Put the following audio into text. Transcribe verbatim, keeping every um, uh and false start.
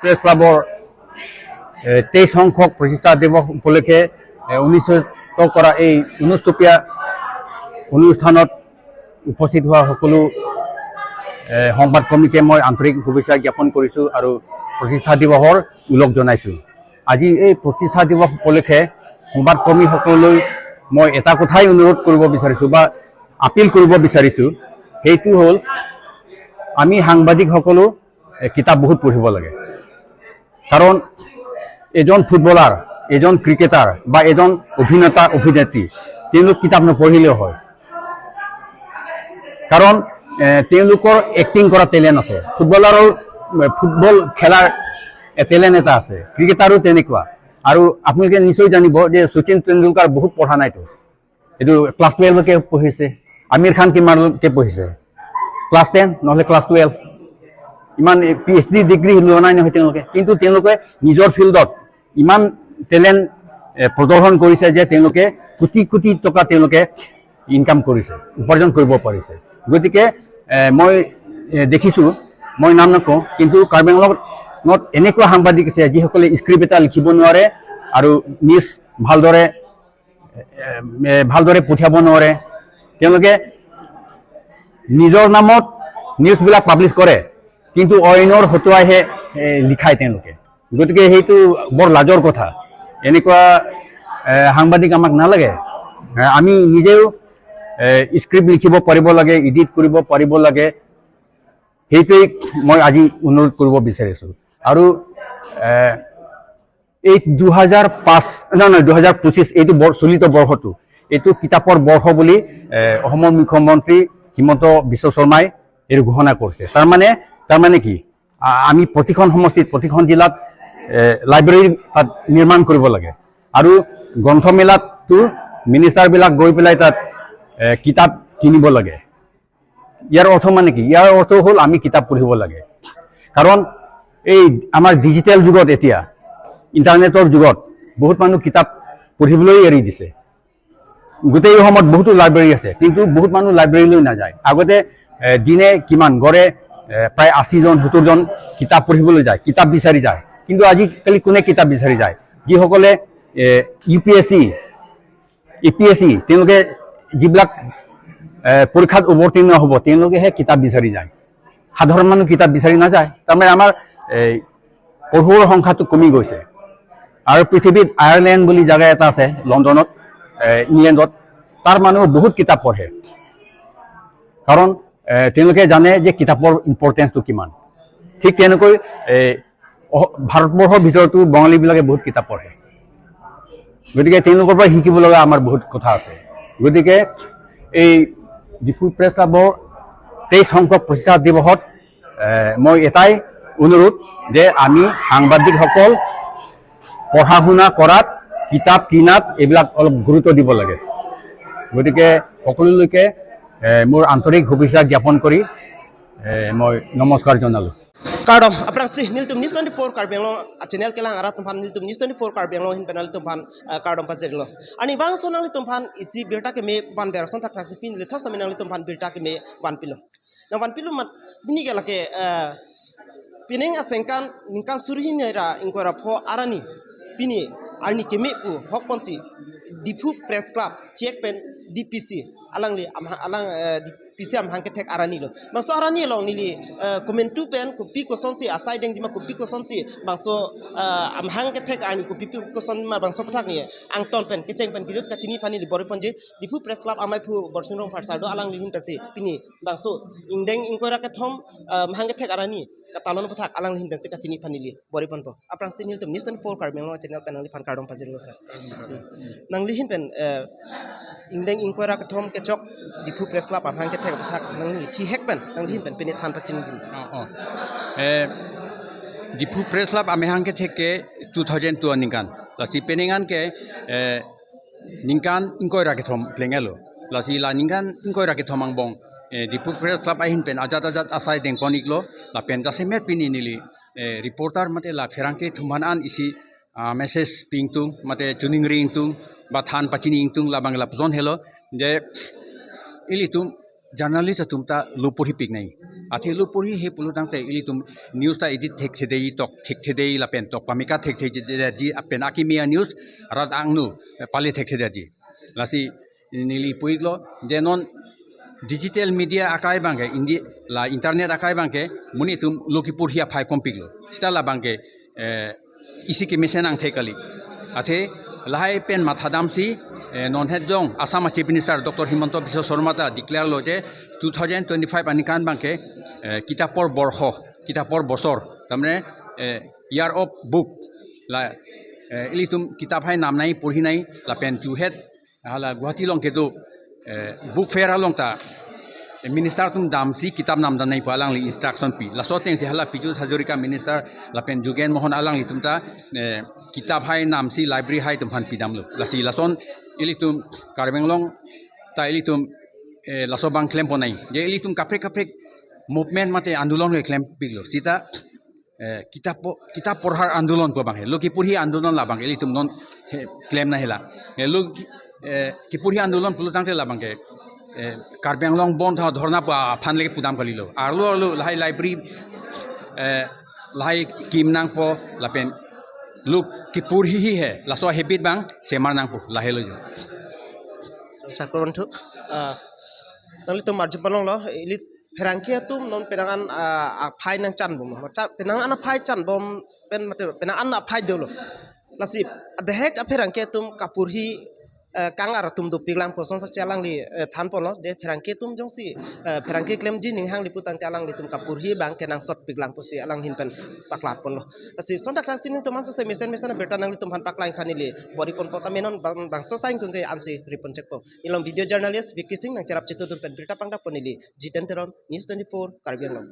প্ৰেছ ক্লাবৰ এ, তেইছ সংখ্যক প্ৰতিষ্ঠা দিৱস উপলক্ষে এ, অনুষ্ঠিত কৰা এই অনুষ্টুপীয়া অনুষ্ঠানত উপস্থিত হোৱা সকলো এ, সংবাদ কৰ্মীকে মই আন্তৰিক শুভেচ্ছা জ্ঞাপন কৰিছোঁ আৰু প্ৰতিষ্ঠা দিৱসৰ ওলগ জনাইছোঁ। আজি এই প্ৰতিষ্ঠা দিৱস উপলক্ষে সংবাদ কৰ্মীসকললৈ মই এটা কথাই অনুৰোধ কৰিব বিচাৰিছোঁ বা আপিল কৰিব বিচাৰিছোঁ, সেইটো হ'ল আমি সাংবাদিকসকলো এ, কিতাপ বহুত পঢ়িব লাগে। কাৰণ এজন ফুটবলাৰ, এজন ক্ৰিকেটাৰ বা এজন অভিনেতা অভিনেত্ৰী, তেওঁলোক কিতাপ নপঢ়িলেও হয়। কাৰণ এ, তেওঁলোকৰ এক্টিং কৰা টেলেণ্ট আছে, ফুটবলাৰৰ এ, ফুটবল খেলাৰ টেলেণ্ট এটা আছে, ক্ৰিকেটাৰো তেনেকুৱা। আৰু আপোনালোকে নিশ্চয় জানিব যে শচীন তেণ্ডুলকাৰ বহুত পঢ়া নাইতো, এইটো ক্লাছ টুৱেলভলৈকে পঢ়িছে। আমিৰ খান কিমানলৈকে পঢ়িছে? ক্লাছ টেন, নহ'লে ক্লাছ টুৱেলভ। ইমান পি এইচ ডি ডিগ্ৰী লোৱা নাই নহয় তেওঁলোকে, কিন্তু তেওঁলোকে নিজৰ ফিল্ডত ইমান টেলেণ্ট এ, প্ৰদৰ্শন কৰিছে যে তেওঁলোকে কোটি কোটি টকা তেওঁলোকে ইনকাম কৰিছে, উপাৰ্জন কৰিব পাৰিছে। গতিকে এ, মই এ, দেখিছোঁ, মই নাম নকওঁ, কিন্তু কাৰ্বি আংলঙত এনেকুৱা সাংবাদিক আছে যিসকলে স্ক্ৰিপ্ট এটা লিখিব নোৱাৰে আৰু নিউজ ভালদৰে এ, এ, ভালদৰে পঠিয়াব নোৱাৰে। তেওঁলোকে নিজৰ নামত নিউজবিলাক পাব্লিছ কৰে, কিন্তু অইনৰ হতুৱাইহে এ, লিখায় তেওঁলোকে। গতিকে সেইটো বৰ লাজৰ কথা। এনেকুৱা এ, সাংবাদিক আমাক নালাগে। এ, আমি নিজেও এ, স্ক্ৰিপ্ট লিখিব পাৰিব লাগে, এডিট কৰিব পাৰিব লাগে। সেইটোৱেই মই আজি অনুৰোধ কৰিব বিচাৰিছোঁ। আৰু এ, এই দুহাজাৰ পাঁচ, নহয়, নহয়, দুহাজাৰ পঁচিছ, এইটো বৰ-, চলিত বৰ্ষটো, এইটো কিতাপৰ বৰ্ষ বুলি এ, অসমৰ মুখ্যমন্ত্ৰী হিমন্ত বিশ্ব শৰ্মাই এইটো ঘোষণা কৰিছে। তাৰমানে, তাৰমানে কি? আ-, আমি প্ৰতিখন সমষ্টিত, প্ৰতিখন জিলাত এ, লাইব্ৰেৰী তাত নিৰ্মাণ কৰিব লাগে আৰু গ্ৰন্থমেলাতো মিনিষ্টাৰবিলাক গৈ পেলাই তাত এ, কিতাপ কিনিব লাগে। ইয়াৰ অৰ্থ মানে কি? ইয়াৰ অৰ্থ হ'ল আমি কিতাপ পঢ়িব লাগে। কাৰণ এই আমাৰ ডিজিটেল যুগত, এতিয়া ইণ্টাৰনেটৰ যুগত বহুত মানুহ কিতাপ পঢ়িবলৈ এৰি দিছে। গোটেই অসমত বহুতো লাইব্ৰেৰী আছে, কিন্তু বহুত মানুহ লাইব্ৰেৰীলৈ নাযায়। আগতে এ, দিনে কিমান, গড়ে এ, প্ৰায় আশীজন সত্তৰজন কিতাপ পঢ়িবলৈ যায়, কিতাপ বিচাৰি যায়। কিন্তু আজিকালি কোনে কিতাপ বিচাৰি যায়? যিসকলে U P S C, A P S C, তেওঁলোকে যিবিলাক এ, পৰীক্ষাত অৱতীৰ্ণ হ'ব, তেওঁলোকেহে কিতাপ বিচাৰি যায়। সাধাৰণ মানুহ কিতাপ বিচাৰি নাযায়। তাৰমানে আমাৰ এই পঢ়ুৱৈৰ সংখ্যাটো কমি গৈছে। আৰু পৃথিৱীত আয়াৰলেণ্ড বুলি জেগা এটা আছে লণ্ডনত, এ, ইংলেণ্ডত, তাৰ মানুহে বহুত কিতাপ পঢ়ে। কাৰণ এ, তেওঁলোকে জানে যে কিতাপৰ ইম্পৰ্টেঞ্চটো কিমান। ঠিক তেনেকৈ এ, অহ-, ভাৰতবৰ্ষৰ ভিতৰতো বঙালীবিলাকে বহুত কিতাপ পঢ়ে। গতিকে তেওঁলোকৰ পৰা শিকিব লগা আমাৰ বহুত কথা আছে। গতিকে এই ডিফু প্ৰেছ ক্লাবৰ তেইছ সংখ্যক প্ৰতিষ্ঠা দিৱসত এ, মই এটাই অনুৰোধ যে আমি সাংবাদিকসকল পঢ়া শুনা কৰাত, কিতাপ কিনাত এইবিলাক অলপ গুৰুত্ব দিব লাগে। গতিকে সকলোলৈকে এ, মোৰ আন্তৰিক শুভেচ্ছা জ্ঞাপন কৰি এ, মই নমস্কাৰ জনালোঁ। Kardom, aphrangsi nelitum News twenty-four Karbi Anglong a channel kelang arat atum aphan nelitum News twenty-four Karbi Anglong ahin pen nanglitum aphan, eh, kardom pajirlo. Arnivang ason nanglitum aphan isi birta keme vanver ason thakthaksi pini le thos tame nanglitum aphan birta keme vanpilo. Nangvanpilo amat pini ke lake, eh, pining asengkan ningkan suri hini ra ingkoi ra pho arni pini arni keme pu hok ponsi Diphu Press Club chek pen D P C alangli amha-, alang, eh, D P C amahang kethek arni lo. Bangso arni along neli, eh, komantu pen kopi kosonsi asai dengjima, kopi kosonsi bangso, eh, amahang kethek arni kopi pi koson ma bangso aputhak ni angton pen kecheng pen kejut kachini aphan neli bor-i ponji. Diphu Press Club amei aphu Borsing Rongphar sir do, alangli ahin pensi pini bangso ingdeng ingkoi ra kethom, eh, amahang kethek arni katalon aputhak alangli ahin pensi kachini aphan neli bor-i ponpo. Aphrangsi nelitum News twenty-four Karbi Anglong channel pen nangliphan kardom pajirlo sir. Hmm. Nangli ahin pen, eh, ingdeng ingkoi ra kethom kechok Diphu Press Club amahang kethek aputhak nangli thihek pen nangli ahin pen pine than pachini jim. Oh, oh. Eh, Diphu Press Club amahang kethek ke two thousand two aningkan. Lasi penang an ke, eh, ningkan ingkoi ra kethom plengelo. Lasi la ningkan ingkoi ra kethom angbong, eh, Diphu Press Club ahin pen ajat ajat asai dengpon iklo, lapen jasemet pini neli, eh, reporter mate la pherangke atum aphan an isi, ah, message pi ingtung, mate choningri ingtung, ba than pachini ingtung labang lapuson helo, je ilitum journalist atum ta lo porhi pik nai. Athe lo porhi he pulo tangte ilitum news ta edit thekthedei, tok thekthedei lapen tok pameka thekthedei ji lapen akimi a-news rat angno pale thekthedei ji. Lasi neli pu-iklo je non digital media akai abangke, India la internet akai abangke monit atum lo kiporhi aphai kompiklo. Seta labangke eh, isi kemesen angthek kali. Athe lahai pen mathadamsi, eh, non het jong Assam Chief Minister Doctor Himanta Biswa Sarma ta declare lo je two thousand twenty-five aningkan abangke, eh, kitapor borho, kitapor bosor, tamne, eh, year of book. La, eh, ilitum kitap hai namnai, porhinai lapen chuhet hala Guwahati along kedo, eh, book fair along ta, eh, minister atum damsi kitap namdamnai pu alangli instruction pi. Laso atengsi hala Piyush Hazarika minister lapen Jugen Mohan alanglitum ta, eh, kitap hai namsi library hai atum aphan pidamlo. Lasi lason ilitum Karbi Anglong ta ilitum, eh, laso abang klem ponnai. Je ilitum kaprek kaprek movement mate andolon ke klempiklo. Seta eh, kitap po-, kitap porhar andolon pu abang he. Lo kiporhi andolon labang ilitum non he klemnai hela. Eh, lo ki-, eh, kiporhi andolon pulo tangte labangke, eh, Karbi Anglong Bandh ha dhorna pu aphan le pudam kalilo. Arlo arlo lahai library, eh, lahai kim nangpo lapen lo kiporhi hi he. Laso habit abang semar nangpo, lahelo jo. Sakur banthu, ah, nanglitum arju palonglo, ili pherangke atum non penang an, ah, aphai nangchanbom. Macha penang an aphai chanbom pen mate penang an aphai dolo. Lasi adehek apherangke atum kaporhi, eh, kangar atum dopiklang puson sakche alangli, eh, thanponlo. Je pherangke atum jongsi, eh, pherangke klemji ninghangli pu tangte alanglitum kaporhi abang kenangsotpiklang pusi alanghin pen paklarponlo. Lasi sontak thaksi nelitum anso se mesen mesen abirta nanglitum aphan paklang aphan ili bor-iponpo, tame non bang, bangso sain kungke ansi riponchekpo. Neli video journalist Vicky Singh nangcherap chetudun pen birta pangdappo neli Jiten Teron, News twenty-four, Karbi Anglong.